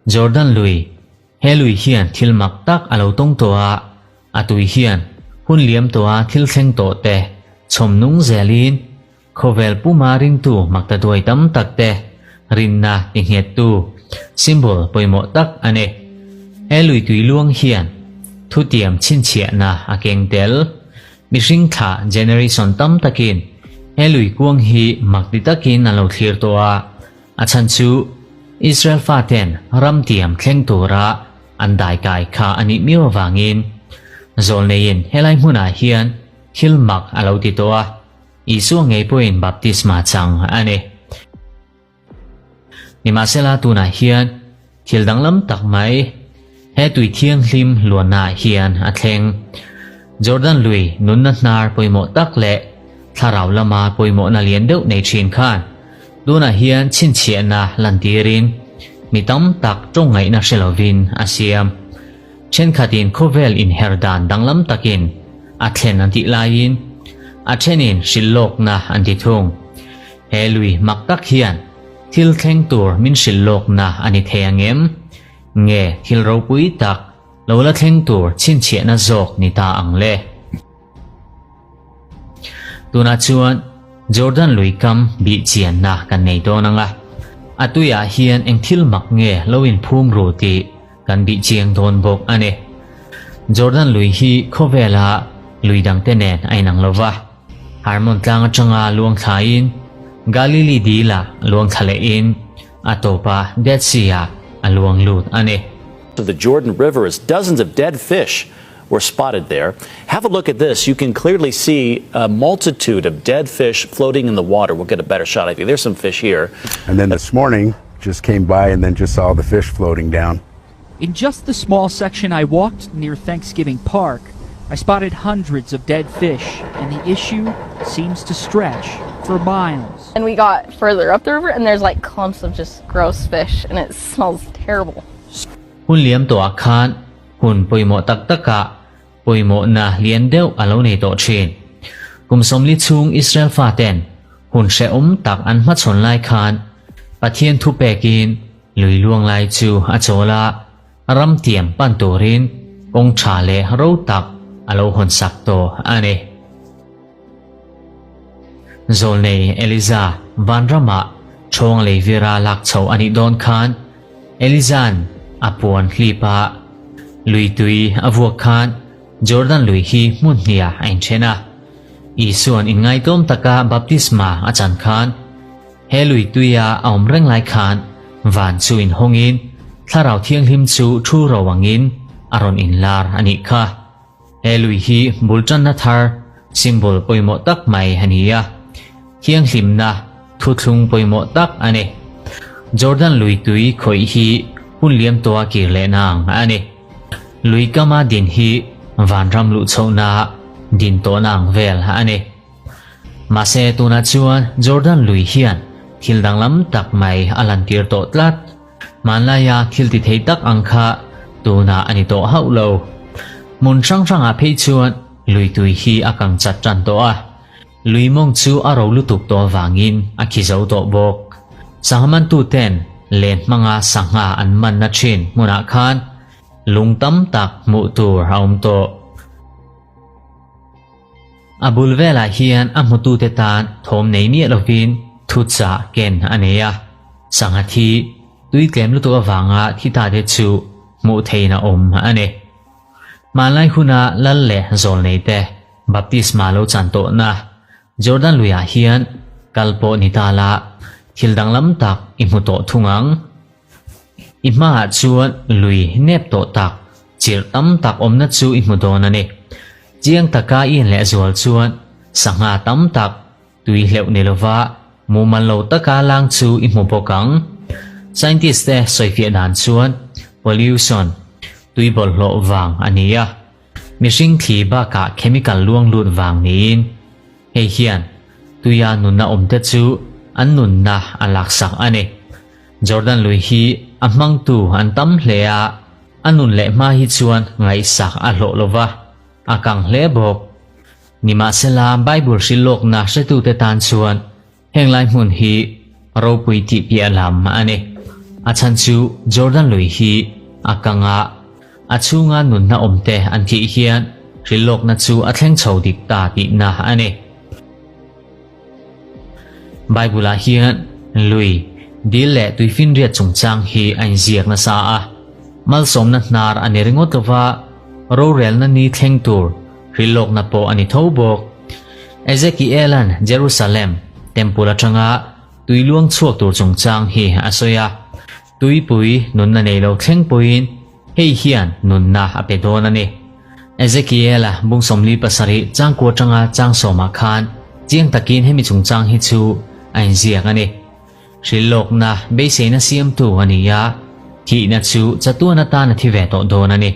Jordan lui, He lui hian thil mak tak a lo tawng tawh a, a tui hian hun liam tawha thil thleng tawh te chhawm nung zelin khawvel puma ringtu makta duai tam tak te rinna ti nghettu symbol pawimawh tak a ni. He lui tui luang hian thutiam chhinchhiahna a keng tel. Mihring thla generation tam takin he lui kuang hi mak ti takin an lo thlir tawh a, A chhan chu Israel faten ram tiam thleng tura an daikai kha a nih miau avangin Zawlneiin helai hmunah hian thil mak a lo ti tawh a, Isua ngei pawhin baptisma chang a ni. Nimahsela tunah hian thil danglam tak mai he tui thianghlim luannaah hian a thleng. Jordan lui nunna hnar pawimawh tak leh thlarau lama pawimawhna lian deuh nei thin khan tunah hian chhinchhiahna lantirin mi tam tak tawngngaihna hre lovin a siam. Thenkhatin khawvel inher dan danglam takin a thlen an tih laiin a thenin hrilhlawkna an ti thung. He lui mak tak hian Thil thleng tur min hrilh lawkna a ni thei ang em? Nge thil ropui tak lo la thleng tur chhinchhiahna zawk ni ta ang le? Tunah chuan Jordan lui kam bih chianna kan nei dawn ang a, a tuiah hian eng thil mak nge lo inphum ru tih kan bih chiang dawn bawk a ni. Jordan lui hi khawvela lui dangte nen a inang lo va. Hermon tlang atanga luang thlain Galili dila luang thla lehin a tawpa Dead Sea-ah a luang lut a ni. Of the Jordan River as dozens of dead fish were spotted there. Have a look at this. You can clearly see a multitude of dead fish floating in the water. We'll get a better shot of you. There's some fish here. And then this morning, just came by and then just saw the fish floating down. In just the small section I walked near Thanksgiving Park, I spotted hundreds of dead fish, and the issue seems to stretch for miles. And we got further up the river, and there's like clumps of just gross fish, and it smells terrible. Hun liam tawhah khan hun pawimawh tak takah pawimawhna lian deuh a lo nei tawh thin. Kum 40 chhung Israel faten hun hrehawm tak an hmachhawn lai khan Pathian thu pekin Lui luang lai chu a chawl a, ram tiam pan turin kawng tha leh ro tak a lo hawn sak tawh a ni. Zawlnei Eliza vanramah ṭhawng lei vira lak chhoh a nih dawn khan Eliza'n a puan hlip a, lui tui a vuak khan Jordan lui hi hmun hniah a inṭhen a. Isua'n inngaitawm taka baptisma a chan khan He lui tuia a awm reng lai khan van chu inhawngin Thlarau Thianghlim chu thu ro angin a rawn inlar a nih kha. He lui hi bul tanna thar, symbol, pawimawh tak mai a ni a. Thianghlimna thuthlung pawimawh tak a ni. Jordan lui tui khawih hi hun liam tawha kir lehna ang a ni. Lui kama din hi vanram luh chhohna din tawhna ang vel a ni. Mahse tunah chuan Jordan lui hian thil danglam tak mai a lantir tawh tlat. Hmanlaia thil ti thei tak ang kha tunah a ni tawh hauh lo. Hmun hrang hrangah phei chuan lui tui hi a kang chat tan tawh a, lui mawng chu a ro lutuk tawh avangin a khi zo tawh bawk. Sangha mantuten len hmanga sangha an manna thin hmunah khan lung tam tak hmuh tur a awm tawh. A bul velah hian a hmutute tan thawm nei miah lovin thuchah ken a nei a, sangha thi tui tlem lutuk avanga thi ta te chu hmuh theihin a awm a ni. Hmanlai huna lal leh zawl nei te baptisma lo chan tawhna Jordan luiah hian kal pawh ni ta la thil danglam tak i hmu tawh thung ang. I hmaah chuan lui nep tawh tak, chirh tam tak awmna chu i hmu dawn a ni. Chiang taka i en leh zual chuan sangha tam tak tui hleuh ni lova mumal lo taka lang chu i hmu bawk ang. Scientist te sawifiah dan chuan pollution, tui bawlhhlawh vang a ni a, mihring thli bakah chemical luang lut vang niin hei hian tuia nunna awmte chu an nunna a laksak a ni. Jordan lui hi a hmangtu an tam hle a, a nun leh hma hi chuan ngaihsak a hlawh lo va, a kang hle bawk. Nimahsela, Bible hrilhlawkna hretute tan chuan heng lai hmun hi ropui tih piah lam a ni. A chhan chu Jordan lui hi a kang a, a chhunga nunna awmte an thih hian hrilhlawkna chu a thleng chho dik ta tihna a ni. Bible-ah hian lui, dil leh tuifinriat chungchang hi a inziak nasa a. Malsawmna hnar a ni ringawt lova, rorelna ni thleng tur hrilhlawkna pawh a ni tho bawk. Ezekiela'n Jerusalem Temple atanga tui luang chhuak tur chungchang hi a sawi a, tuipui nunna nei lo thleng pawhin hei hian nunna a pe dawn a ni. Ezekiela bung 47 changkua atanga chang sawmah khan chiang takin hemi chungchang hi chu a inziak a ni. Hrilhlawkna beiseina siamtu a ni a, thihna chu chatuan atan a thi ve tawh dawn a ni.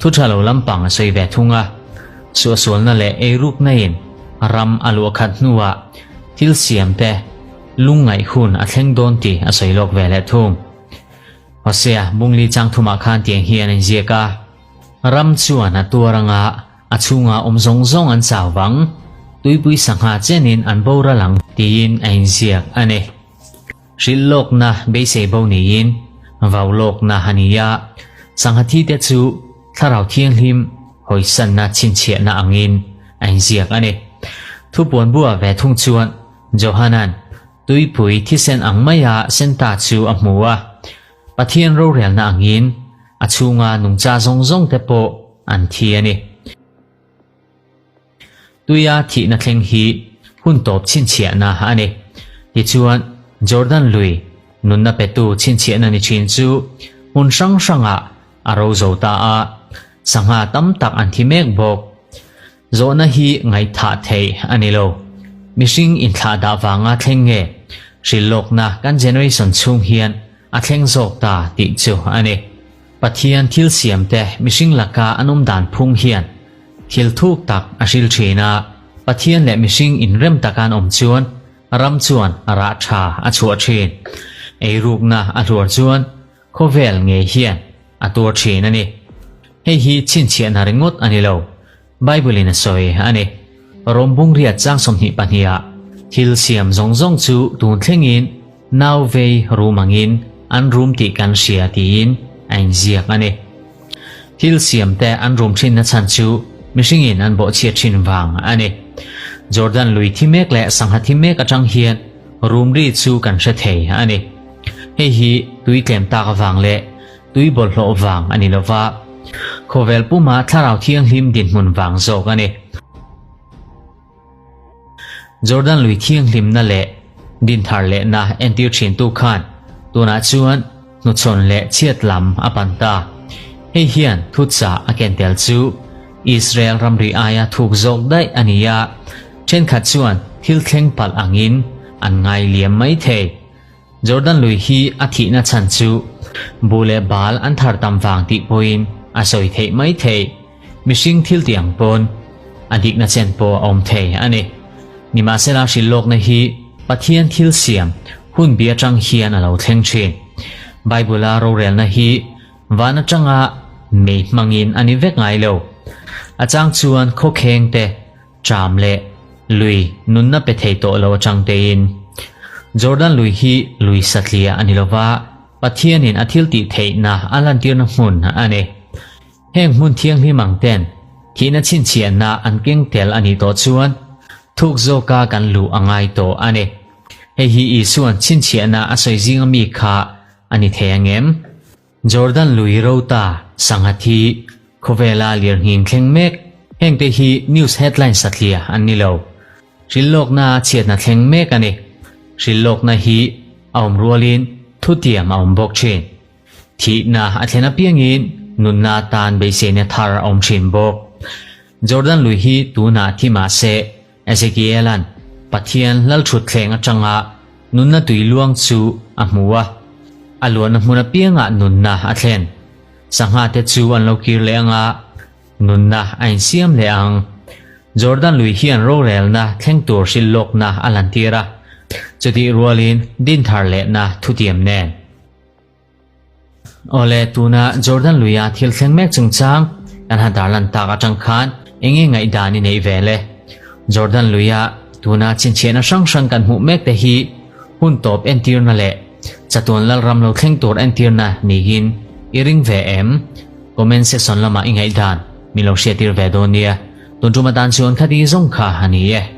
Thu tha lo lampang a sawi ve thung a, suahsualna leh eirukna in ram a luah khat hnuah thil siam te lungngaih hun a thleng dawn tih a sawi lawk ve leh thung. Hosea bungli chang thumah khan tiang hian a inziak a, Ram chuan a tuar anga a chhunga awm zawng zawng an chau vang, tuipui sangha chenin an boral ang tiin a inziak a ni. Hrilh lawkna beisei bo niin vau lawkna a ni a, sangha thi te chu Thlarau Thianghlim hawisanna chhinchhiahna angin a inziak a ni. Thupuan buah ve thung chuan Johanan tuipui thisen ang maia senta chu a hmu a, Pathian rorelna angin a chhunga nungcha zawng zawng te pawh an thi a ni. Tuia thihna thleng hi hun tawp chhinchhiahna a ni. Tichuan, Jordan lui nunna petu chhinchhiahna ni thin chu hmun hrang hrangah a ro zo ta a, sangha tam tak an thi mek bawk. Zawhna hi ngaihthah theih a ni lo. Mihring inthlah dah vanga thleng nge hrilhlawkna kan generation chhung hian a thleng zawk ta tih chu a ni. Pathian thil siamte mihring laka an awm dan phung hian thil thuk tak a hril thin a, Pathian leh mihring inrem taka an awm chuan ram chuan rah tha a chhuah thin. Eirukna a hluar chuan khawvel ngei hian a tuar thin a ni. Hei hi chhinchhiahna ringawt a ni lo, Bible in a sawi a ni. Rom bungriat chang 22 ah thil siam zawng zawng chu tun thlengin nau vei rum angin an rum tih kan hria tiin a inziak a ni. Thil siam te an rum thinna chhan chu mihringin an bawhchhiat thin vang a ni. Jordan lui thi mek leh sangha thi mek atang hian rum ri chu kan hre thei a ni. Hei hi tui tlem tak avang leh tui bawlhhlawh vang a ni lova, khawvel puma Thlarau Thianghlim dinhmun vang zawk a ni. Jordan lui thianghlimna leh dinthar lehna entir thintu khan tunah chuan hnuchhawn leh chhiat lam a pan ta. Hei hian thuchah a ken tel chu Israel ramri aia thuk zawk daih a ni a, thenkhat chuan thil thleng palh angin an ngai liam mai thei. Jordan lui hi a thihna chhan chu bu leh bal an thar tam vang tih pawhin a sawi theih mai theih. Mihring thil tih ang pawn a dikna chen pawh a awm thei a ni. Nimahsela hrilhlawkna hi Pathian thil siam hun bi atang hian a lo thleng thin. Bible-a rorelna hi van atanga mei hmangin a ni vek ngai lo. A chang chuan khawkheng te, Tram leh lui nunna pe thei tawh lo atang tein. Jordan lui hi lui satliah a ni lova, Pathianin a thil tih theihna a lantirna hmun a ni. Heng hmun thianghlim ang ten thihna chhinchhiahna an keng tel a nih tawh chuan thuk zawka kan luh a ngai tawh a ni. Hei hi Isua'n chhinchhiahna a sawi zinga mi kha a ni thei ang em? Jordan lui rota sangha thi khawvela lirnghing thleng mek hengte hi news headline satliah an ni lo. Hrilhlawkna chhiatna thleng mek a ni. Hrilhlawkna hi a awm rualin thutiam a awm bawk thin. Thihna a thlen apiangin nunna tan beiseina thar a awm thin bawk. Jordan lui hi tunah thi mah se Ezekiela'n Pathian lalthutthleng atanga nunna tui luang chu a hmu a, a luahna hmun apiangah nunna a thlen. Sangha te chu an lo kir leh anga nunna a insiam leh ang. Jordan lui hian rorelna thleng tur hrilh lawkna a lantir a, chutih rualin dinthar lehna thutiam nen. Awle, tuna Jordan luia thil thleng mek chungchang kan han tarlan tak atang khan eng nge ngaihdan i neih ve le? Jordan luia tuna chhinchhiahna hrang hrang kan hmuh mek te hi Hun tawp entirna leh chatuan lalram lo thleng tur entirna niin i ring ve em? Comment section lamah i ngaihdan min lo hriattir ve dawn nia. Tun tum atan chuan khati zawng kha a ni e.